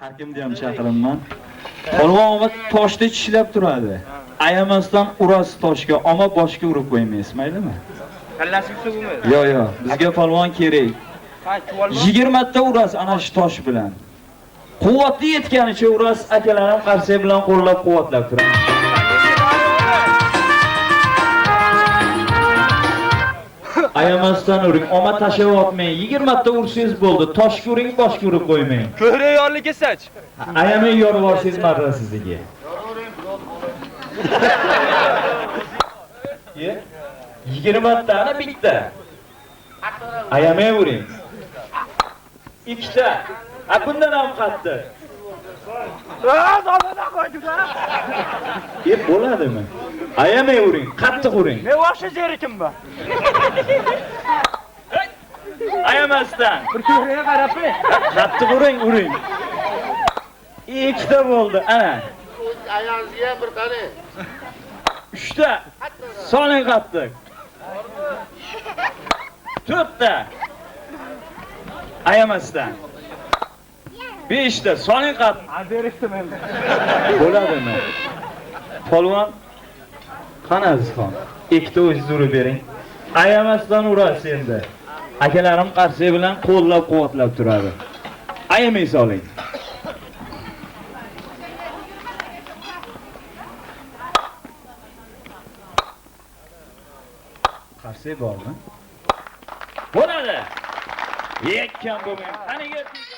Har kimni ham chaqirimman. Polvon og'a toshda tishlab turadi. Ayamasdan urasiz toshga, ammo boshga urib qo'ymaysiz, maylimi? Kallasi suvmi? Yo'q, yo'q, bizga polvon kerak. Ha, chuvalmi? 20 ta urasiz ana shu tosh bilan. Quvvatli yetganicha urasiz, akalarim qarsak bilan qo'llab-quvvatlab turadi. Ayamasdan uring, omma tashlab otmang. 20 ta ursangiz bo'ldi. Toshga uring, boshga urib qo'ymang. Ko'hra yorli kesach. Ayamay yorib olsangiz marra sizniki. Ye? 20 tani bitta. Ayamay uring. Ikkita. Ha, bundan ham qattiq. E, bo'ladimi? Ayamay uring, qattiq uring. Ne vahşi zerikim bu? Ayamasdan. Bir ko'hraga qarab ey. Qattiq uring, uring. Ikkita bo'ldi, ana. Ayağınızı bir tane. Uchta. Soling qattiq. To'rtta. Ayamasdan. Beshta, soling qattiq. Zerikdim endi. Bo'ladimi? Polvon qani Azizxon? Ikkita o'zingiz urib bering. Ayamasdan urasiz endi. Akalarim qarsak bilan qo'llab-quvvatlab turadi. Ayamay soling. Qarsak bormi? Bo'ladi. Yekkam bo'lmang. Qani ketdik.